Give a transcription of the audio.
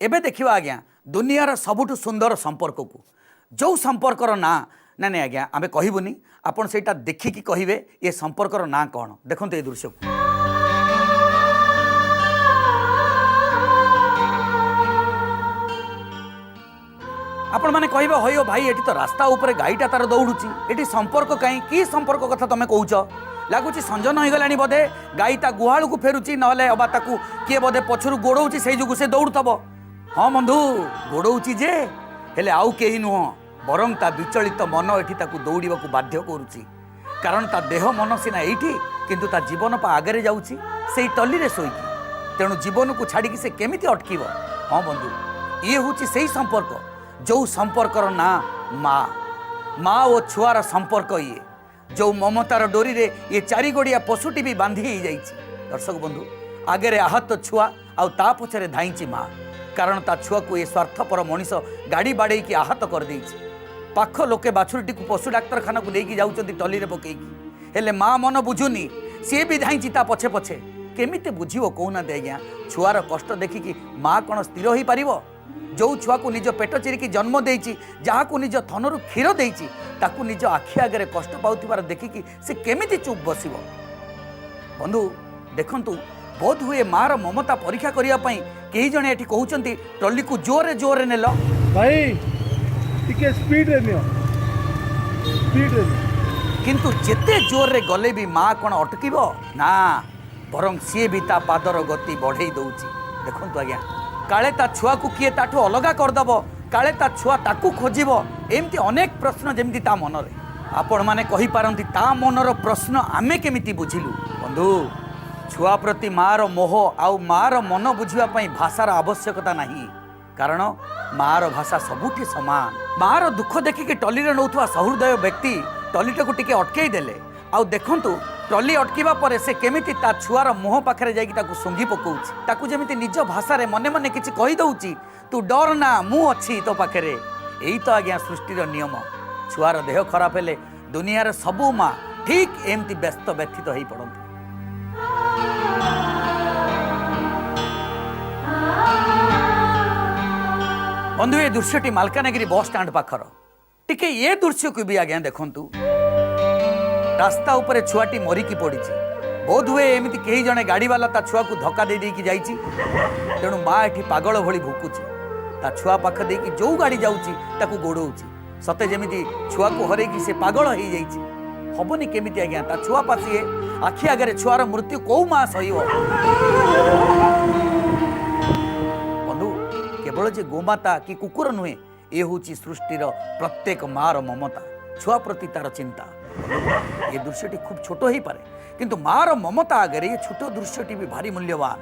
ଏବେ ଦେଖିବା ଆଜ୍ଞା ଦୁନିଆର ସବୁଠୁ ସୁନ୍ଦର ସମ୍ପର୍କକୁ, ଯେଉଁ ସମ୍ପର୍କର ନାଁ, ନାଇଁ ନାଇଁ ଆଜ୍ଞା, ଆମେ କହିବୁନି, ଆପଣ ସେଇଟା ଦେଖିକି କହିବେ ଏ ସମ୍ପର୍କର ନାଁ କ'ଣ। ଦେଖନ୍ତୁ ଏ ଦୃଶ୍ୟକୁ। ଆପଣମାନେ କହିବେ, ହଇଓ ଭାଇ, ଏଠି ତ ରାସ୍ତା ଉପରେ ଗାଈଟା ତାର ଦୌଡ଼ୁଛି, ଏଠି ସମ୍ପର୍କ କାହିଁ? କି ସମ୍ପର୍କ କଥା ତମେ କହୁଛ? ଲାଗୁଛି ସଞ୍ଜ ନଇଗଲାଣି ବୋଧେ, ଗାଈ ତା ଗୁହାଳକୁ ଫେରୁଛି, ନହେଲେ ଅବା ତାକୁ କିଏ ବୋଧେ ପଛରୁ ଗୋଡ଼ଉଛି, ସେଇ ଯୋଗୁଁ ସେ ଦୌଡ଼ୁଥିବ। ହଁ ବନ୍ଧୁ, ଗୋଡ଼ଉଛି ଯେ, ହେଲେ ଆଉ କେହି ନୁହଁ, ବରଂ ତା ବିଚଳିତ ମନ ଏଠି ତାକୁ ଦୌଡ଼ିବାକୁ ବାଧ୍ୟ କରୁଛି। କାରଣ ତା ଦେହ ମନ ସିନା ଏଇଠି, କିନ୍ତୁ ତା ଜୀବନ ପା ଆଗରେ ଯାଉଛି ସେଇ ଟଲିରେ ଶୋଇକି। ତେଣୁ ଜୀବନକୁ ଛାଡ଼ିକି ସେ କେମିତି ଅଟକିବ? ହଁ ବନ୍ଧୁ, ଇଏ ହେଉଛି ସେଇ ସମ୍ପର୍କ ଯେଉଁ ସମ୍ପର୍କର ନାଁ ମା। ମା ଓ ଛୁଆର ସମ୍ପର୍କ ଇଏ, ଯେଉଁ ମମତାର ଡୋରିରେ ଏ ଚାରିଗୋଡ଼ିଆ ପଶୁଟି ବି ବାନ୍ଧି ହେଇଯାଇଛି। ଦର୍ଶକ ବନ୍ଧୁ, ଆଗରେ ଆହତ ଛୁଆ ଆଉ ତା ପଛରେ ଧାଇଁଛି ମା, କାରଣ ତା ଛୁଆକୁ ଏ ସ୍ୱାର୍ଥପର ମଣିଷ ଗାଡ଼ି ବାଡ଼େଇକି ଆହତ କରିଦେଇଛି। ପାଖ ଲୋକେ ବାଛୁରୀଟିକୁ ପଶୁ ଡାକ୍ତରଖାନାକୁ ନେଇକି ଯାଉଛନ୍ତି ଟଲିରେ ପକେଇକି, ହେଲେ ମା ମନ ବୁଝୁନି, ସିଏ ବି ଧାଇଁଛି ତା ପଛେ ପଛେ। କେମିତି ବୁଝିବ କହୁନାହାନ୍ତି ଆଜ୍ଞା? ଛୁଆର କଷ୍ଟ ଦେଖିକି ମା କ'ଣ ସ୍ଥିର ହେଇପାରିବ? ଯେଉଁ ଛୁଆକୁ ନିଜ ପେଟ ଚିରିକି ଜନ୍ମ ଦେଇଛି, ଯାହାକୁ ନିଜ ଥନରୁ କ୍ଷୀର ଦେଇଛି, ତାକୁ ନିଜ ଆଖି ଆଗରେ କଷ୍ଟ ପାଉଥିବାର ଦେଖିକି ସେ କେମିତି ଚୁପ୍ ବସିବ? ବନ୍ଧୁ ଦେଖନ୍ତୁ, ବୋଧ ହୁଏ ମାର ମମତା ପରୀକ୍ଷା କରିବା ପାଇଁ କେହି ଜଣେ ଏଠି କହୁଛନ୍ତି, ଟ୍ରଲିକୁ ଜୋରରେ ଜୋରରେ ନେଲ। ଭାଇ, ଟିକେ ସ୍ପିଡରେ ନିଅ, ସ୍ପିଡରେ ନିଅ। କିନ୍ତୁ ଯେତେ ଜୋରରେ ଗଲେ ବି ମା କ'ଣ ଅଟକିବ? ନା, ବରଂ ସିଏ ବି ତା ପାଦର ଗତି ବଢ଼େଇ ଦଉଛି। ଦେଖନ୍ତୁ ଆଜ୍ଞା, କାଳେ ତା ଛୁଆକୁ କିଏ ତାଠୁ ଅଲଗା କରିଦେବ, କାଳେ ତା ଛୁଆ ତାକୁ ଖୋଜିବ, ଏମିତି ଅନେକ ପ୍ରଶ୍ନ ଯେମିତି ତା ମନରେ। ଆପଣମାନେ କହିପାରନ୍ତି, ତା ମନର ପ୍ରଶ୍ନ ଆମେ କେମିତି ବୁଝିଲୁ? ବନ୍ଧୁ, ଛୁଆ ପ୍ରତି ମାଆର ମୋହ ଆଉ ମାଆର ମନ ବୁଝିବା ପାଇଁ ଭାଷାର ଆବଶ୍ୟକତା ନାହିଁ, କାରଣ ମାଆର ଭାଷା ସବୁଠି ସମାନ। ମାଆର ଦୁଃଖ ଦେଖିକି ଟଲିରେ ନେଉଥିବା ସହୃଦୟ ବ୍ୟକ୍ତି ଟଲିଟାକୁ ଟିକେ ଅଟକେଇ ଦେଲେ। ଆଉ ଦେଖନ୍ତୁ, ଟ୍ରଲି ଅଟକିବା ପରେ ସେ କେମିତି ତା ଛୁଆର ମୁହଁ ପାଖରେ ଯାଇକି ତାକୁ ଶୁଙ୍ଘି ପକଉଛି, ତାକୁ ଯେମିତି ନିଜ ଭାଷାରେ ମନେ ମନେ କିଛି କହିଦେଉଛି, ତୁ ଡର ନା, ମୁଁ ଅଛି ତୋ ପାଖରେ। ଏଇ ତ ଆଜ୍ଞା ସୃଷ୍ଟିର ନିୟମ। ଛୁଆର ଦେହ ଖରାପ ହେଲେ ଦୁନିଆର ସବୁ ମା ଠିକ୍ ଏମିତି ବ୍ୟସ୍ତ ବ୍ୟଥିତ ହେଇ ପଡ଼ନ୍ତି। ବନ୍ଧୁ, ଏ ଦୃଶ୍ୟଟି ମାଲକାନଗିରି ବସ୍ ଷ୍ଟାଣ୍ଡ ପାଖର। ଟିକେ ଏ ଦୃଶ୍ୟକୁ ବି ଆଜ୍ଞା ଦେଖନ୍ତୁ। ରାସ୍ତା ଉପରେ ଛୁଆଟି ମରିକି ପଡ଼ିଛି। ବୋଧହୁଏ ଏମିତି କେହି ଜଣେ ଗାଡ଼ିବାଲା ତା ଛୁଆକୁ ଧକ୍କା ଦେଇ ଦେଇକି ଯାଇଛି। ତେଣୁ ମା ଏଠି ପାଗଳ ଭଳି ଭୁକୁଛି। ତା ଛୁଆ ପାଖ ଦେଇକି ଯେଉଁ ଗାଡ଼ି ଯାଉଛି ତାକୁ ଗୋଡ଼ଉଛି, ସତେ ଯେମିତି ଛୁଆକୁ ହରେଇକି ସେ ପାଗଳ ହେଇଯାଇଛି। ହବନି କେମିତି ଆଜ୍ଞା? ତା ଛୁଆ ପାସିଏ, ଆଖି ଆଗରେ ଛୁଆର ମୃତ୍ୟୁ କୋଉ ମା ସହିବ? ବନ୍ଧୁ, କେବଳ ଯେ ଗୋମାତା କି କୁକୁର ନୁହେଁ, ଏ ହେଉଛି ସୃଷ୍ଟିର ପ୍ରତ୍ୟେକ ମାର ମମତା, ଛୁଆ ପ୍ରତି ତାର ଚିନ୍ତା। ଏ ଦୃଶ୍ୟଟି ଖୁବ୍ ଛୋଟ ହେଇପାରେ, କିନ୍ତୁ ମାର ମମତା ଆଗରେ ଏ ଛୋଟ ଦୃଶ୍ୟଟି ବି ଭାରି ମୂଲ୍ୟବାନ।